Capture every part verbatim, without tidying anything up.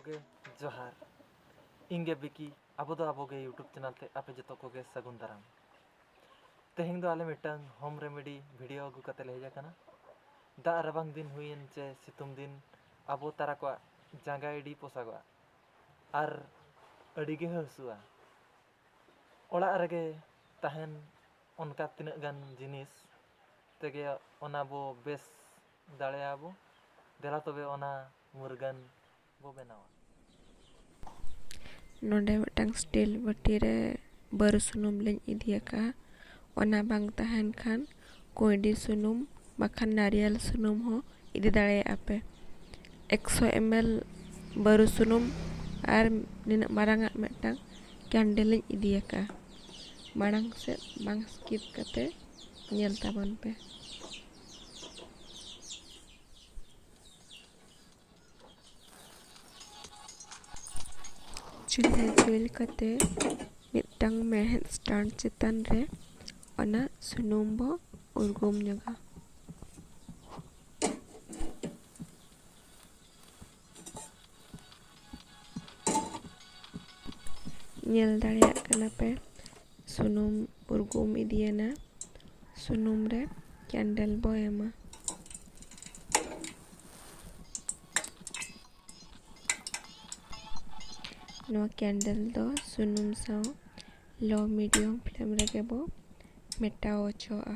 ᱜᱮ ᱡᱚᱦᱟᱨ᱾ ᱤᱧ ᱜᱮ ᱵᱤᱠᱤ, ᱟᱵᱚ ᱫᱚ ᱟᱵᱚ ᱜᱮ YouTube ᱪᱮᱱᱮᱞ ᱛᱮ ᱟᱯᱮ ᱡᱚᱛᱚ ᱠᱚᱜᱮ ᱥᱟᱹᱜᱩᱱ ᱫᱟᱨᱟᱢ᱾ ᱛᱮᱦᱮᱧ ᱫᱚ ᱟᱞᱮ ᱢᱤᱫᱴᱟᱝ ᱦᱳᱢ ᱨᱮᱢᱮᱰᱤ ᱵᱷᱤᱰᱤᱭᱳ ᱟᱹᱜᱩ ᱠᱟᱛᱮ ᱞᱮ ᱦᱮᱡ ᱟᱠᱟᱱᱟ᱾ ᱫᱟᱜ ᱨᱟᱵᱟᱝ ᱫᱤᱱ ᱦᱩᱭᱮᱱ ᱪᱮ ᱥᱤᱛᱩᱝ ᱫᱤᱱ, ᱟᱵᱚ ᱛᱟᱨᱟ ᱠᱚᱣᱟᱜ ᱡᱟᱸᱜᱟ ᱟᱹᱰᱤ ᱯᱚᱥᱟᱜᱚᱜᱼᱟ ᱟᱨ ᱟᱹᱰᱤ ᱜᱮ ᱦᱟᱹᱥᱩᱣᱟ᱾ ᱚᱲᱟᱜ ᱨᱮᱜᱮ ᱛᱟᱦᱮᱱ ᱚᱱᱠᱟ ᱛᱤᱱᱟᱹᱜ ᱜᱟᱱ ᱡᱤᱱᱤᱥ ᱛᱮᱜᱮ ᱚᱱᱟ ᱵᱚ ᱵᱮᱥ ᱫᱟᱲᱮᱭᱟᱜᱼᱟ ᱵᱚ᱾ ᱫᱮᱞᱟ ᱛᱚᱵᱮ ᱚᱱᱟ ᱢᱩᱨᱜᱟᱹᱱ ᱵᱚ ᱵᱮᱱᱟᱣᱟ᱾ ᱱᱚᱰᱮ ᱢᱤᱫᱴᱟᱝ ᱥᱴᱤᱞ ᱵᱟᱹᱴᱤ ᱨᱮ ᱵᱟᱹᱨᱩ ᱥᱩᱱᱩᱢ ᱞᱤᱧ ᱤᱫᱤ ᱟᱠᱟᱫᱼᱟ᱾ ᱚᱱᱟ ᱵᱟᱝ ᱛᱟᱦᱮᱱ ᱠᱷᱟᱱ ᱠᱩᱸᱭᱰᱤ ᱥᱩᱱᱩᱢ ᱵᱟᱠᱷᱟᱱ ᱱᱟᱨᱤᱭᱮᱞ ᱥᱩᱱᱩᱢ ᱦᱚᱸ ᱤᱫᱤ ᱫᱟᱲᱮᱭᱟᱜᱼᱟ ᱯᱮ᱾ ᱮᱠᱥᱚ ᱮᱢ ᱮᱞ ᱵᱟᱹᱨᱩ ᱥᱩᱱᱩᱢ ᱟᱨ ᱱᱤᱱᱟᱹᱜ ᱢᱟᱨᱟᱝ ᱟᱜ ᱢᱤᱫᱴᱟᱝ ᱠᱮᱱᱰᱮᱞ ᱤᱧ ᱤᱫᱤ ᱟᱠᱟᱫᱼᱟ᱾ ᱢᱟᱲᱟᱝ ᱥᱮᱫ ᱵᱟᱝ ᱥᱠᱤᱯ ᱠᱟᱛᱮ ᱧᱮᱞ ᱛᱟᱵᱚᱱ ᱯᱮ᱾ ᱪᱩᱞᱦᱟᱹ ᱡᱩᱞ ᱠᱟᱛᱮ ᱢᱤᱫᱴᱟᱝ ᱢᱮᱬᱦᱮᱫ ᱥᱴᱟᱱᱰ ᱪᱮᱛᱟᱱ ᱨᱮ ᱚᱱᱟ ᱥᱩᱱᱩᱢ ᱵᱚ ᱩᱨᱜᱩᱢ ᱧᱚᱜᱟ᱾ ᱧᱮᱞ ᱫᱟᱲᱮᱭᱟᱜ ᱠᱟᱱᱟ ᱯᱮ, ᱥᱩᱱᱩᱢ ᱩᱨᱜᱩᱢ ᱤᱫᱤᱭᱮᱱᱟ᱾ ᱥᱩᱱᱩᱢ ᱨᱮ ᱠᱮᱱᱰᱮᱞ ᱵᱚ ᱮᱢᱟ᱾ ᱱᱚᱣᱟ ᱠᱮᱱᱰᱮᱞ ᱫᱚ ᱥᱩᱱᱩᱢ ᱥᱟᱶ ᱞᱳ ᱢᱤᱰᱤᱭᱟᱢ ᱯᱷᱞᱮᱢ ᱨᱮᱜᱮ ᱵᱚ ᱢᱮᱴᱟᱣ ᱦᱚᱪᱚᱣᱟᱜᱼᱟ᱾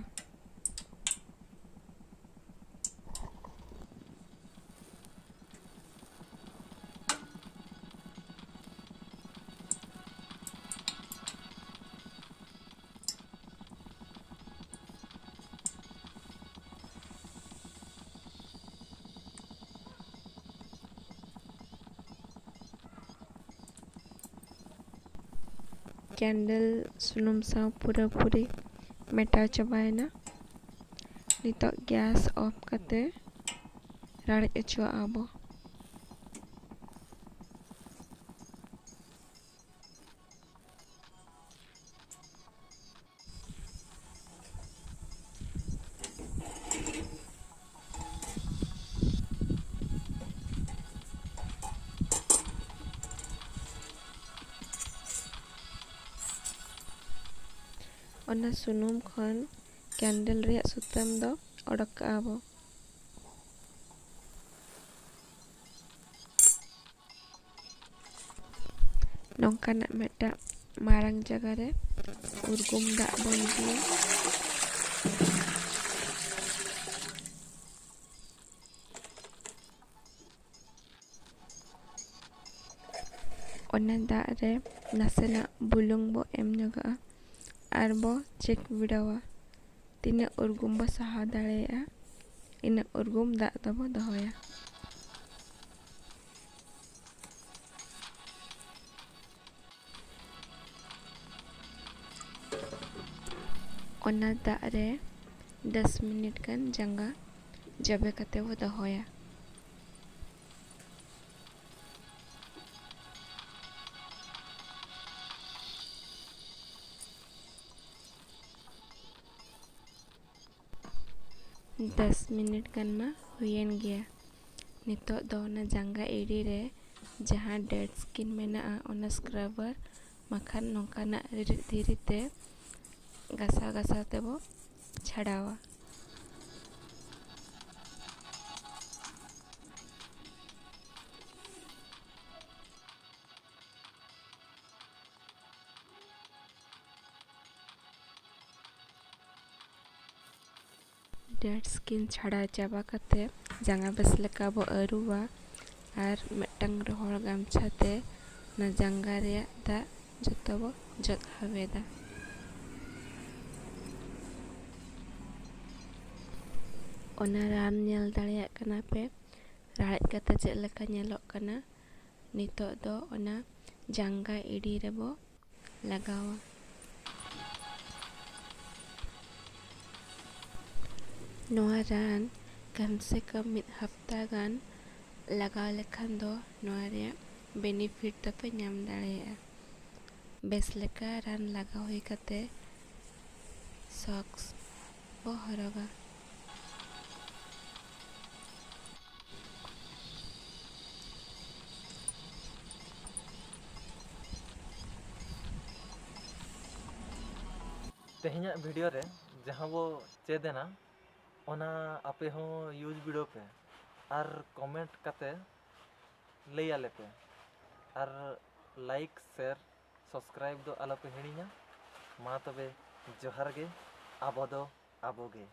ᱠᱮᱱᱰᱮᱞ ᱥᱩᱱᱩᱢ ᱥᱟᱶ ᱯᱩᱨᱟᱹᱯᱩᱨᱤ ᱢᱮᱴᱟᱣ ᱪᱟᱵᱟᱭᱮᱱᱟ᱾ ᱱᱤᱛᱚᱜ ᱜᱮᱥ ᱚᱯᱷ ᱠᱟᱛᱮ ᱨᱟᱲᱮᱡ ᱦᱚᱪᱚᱣᱟᱜᱼᱟ ᱵᱚ᱾ ᱚᱱᱟ ᱥᱩᱱᱩᱢ ᱠᱷᱚᱱ ᱠᱮᱱᱰᱮᱞ ᱨᱮᱭᱟᱜ ᱥᱩᱛᱟᱹᱢ ᱫᱚ ᱚᱰᱚᱠ ᱠᱟᱜᱼᱟ ᱵᱚ᱾ ᱱᱚᱝᱠᱟᱱᱟᱜ ᱢᱤᱫᱴᱟᱝ ᱢᱟᱨᱟᱝ ᱡᱟᱭᱜᱟ ᱨᱮ ᱩᱨᱜᱩᱢ ᱫᱟᱜ ᱵᱚᱱ ᱤᱫᱤᱭᱟ᱾ ᱚᱱᱟ ᱫᱟᱜ ᱨᱮ ᱱᱟᱥᱮᱱᱟᱜ ᱵᱩᱞᱩᱝ ᱵᱚ ᱮᱢ ᱧᱚᱜᱟᱜᱼᱟ ᱟᱨ ᱵᱚ ᱪᱮᱠ ᱵᱤᱰᱟᱹᱣᱟ᱾ ᱛᱤᱱᱟᱹᱜ ᱩᱨᱜᱩᱢ ᱵᱚ ᱥᱟᱦᱟᱣ ᱫᱟᱲᱮᱭᱟᱜᱼᱟ, ᱤᱱᱟᱹᱜ ᱩᱨᱜᱩᱢ ᱫᱟᱜ ᱫᱚᱵᱚ ᱫᱚᱦᱚᱭᱟ᱾ ᱚᱱᱟ ᱫᱟᱜ ᱨᱮ ᱫᱚᱥ ᱢᱤᱱᱤᱴ ᱜᱟᱱ ᱡᱟᱸᱜᱟ ᱡᱚᱵᱮ ᱠᱟᱛᱮ ᱵᱚ ᱫᱚᱦᱚᱭᱟ᱾ ᱫᱚᱥ ᱢᱤᱱᱤᱴ ᱜᱟᱱ ᱢᱟ ᱦᱩᱭᱮᱱ ᱜᱮᱭᱟ᱾ ᱱᱤᱛᱚᱜ ᱫᱚ ᱚᱱᱟ ᱡᱟᱸᱜᱟ ᱮᱰᱤ ᱨᱮ ᱡᱟᱦᱟᱸ ᱰᱮᱰ ᱥᱠᱤᱱ ᱢᱮᱱᱟᱜᱼᱟ, ᱚᱱᱟ ᱥᱠᱨᱟᱵᱟᱨ ᱵᱟᱠᱷᱟᱱ ᱱᱚᱝᱠᱟᱱᱟᱜ ᱨᱤᱨᱤᱫ ᱫᱷᱤᱨᱤ ᱛᱮ ᱜᱟᱥᱟᱣ ᱜᱟᱥᱟᱣ ᱛᱮᱵᱚ ᱪᱷᱟᱰᱟᱣᱟ᱾ ᱰᱮᱰ ᱥᱠᱤᱱ ᱪᱷᱟᱲᱟᱣ ᱪᱟᱵᱟ ᱠᱟᱛᱮ ᱡᱟᱸᱜᱟ ᱵᱮᱥ ᱞᱮᱠᱟ ᱵᱚ ᱟᱹᱨᱩᱵᱟ ᱟᱨ ᱢᱤᱫᱴᱟᱝ ᱨᱚᱦᱚᱲ ᱜᱟᱢᱪᱷᱟ ᱛᱮ ᱚᱱᱟ ᱡᱟᱸᱜᱟ ᱨᱮᱭᱟᱜ ᱫᱟᱜ ᱡᱚᱛᱚ ᱵᱚ ᱡᱚᱫ ᱦᱟᱣᱮᱫᱟ᱾ ᱚᱱᱟ ᱨᱟᱱ ᱧᱮᱞ ᱫᱟᱲᱮᱭᱟᱜ ᱠᱟᱱᱟ ᱯᱮ, ᱨᱟᱲᱮᱡ ᱠᱟᱛᱮ ᱪᱮᱫ ᱞᱮᱠᱟ ᱧᱮᱞᱚᱜ ᱠᱟᱱᱟ᱾ ᱱᱤᱛᱚᱜ ᱫᱚ ᱚᱱᱟ ᱡᱟᱸᱜᱟ ᱮᱰᱤ ᱨᱮᱵᱚ ᱞᱟᱜᱟᱣᱟ᱾ ᱱᱚᱣᱟ ᱨᱟᱱ ᱠᱚᱢ ᱥᱮ ᱠᱚᱢ ᱢᱤᱫ ᱦᱟᱯᱛᱟ ᱜᱟᱱ ᱞᱟᱜᱟᱣ ᱞᱮᱠᱷᱟᱱ ᱫᱚ ᱱᱚᱣᱟ ᱨᱮᱭᱟᱜ ᱵᱮᱱᱤᱯᱷᱤᱴ ᱫᱚᱯᱮ ᱧᱟᱢ ᱫᱟᱲᱮᱭᱟᱜᱼᱟ᱾ ᱵᱮᱥ ᱞᱮᱠᱟ ᱨᱟᱱ ᱞᱟᱜᱟᱣ ᱦᱩᱭ ᱠᱟᱛᱮ ᱥᱚᱠᱥ ᱵᱚ ᱦᱚᱨᱚᱜᱟ᱾ ᱛᱮᱦᱮᱧᱟᱜ ᱵᱷᱤᱰᱤᱭᱳ ᱨᱮ ᱡᱟᱦᱟᱸ ᱵᱚ ᱪᱮᱫ ᱮᱱᱟ, ᱚᱱᱟ ᱟᱯᱮ ᱦᱚᱸ ᱤᱭᱩᱡᱽ ᱵᱤᱰᱟᱹᱣ ᱯᱮ ᱟᱨ ᱠᱚᱢᱮᱱᱴ ᱠᱟᱛᱮ ᱞᱟᱹᱭ ᱟᱞᱮ ᱯᱮ᱾ ᱟᱨ ᱞᱟᱭᱤᱠ, ᱥᱮᱭᱟᱨ, ᱥᱟᱵᱥᱠᱨᱟᱭᱤᱵ ᱫᱚ ᱟᱞᱚ ᱯᱮ ᱦᱤᱲᱤᱧᱟ᱾ ᱢᱟ ᱛᱚᱵᱮ, ᱡᱚᱦᱟᱨ ᱜᱮ, ᱟᱵᱚ ᱫᱚ ᱟᱵᱚ ᱜᱮ᱾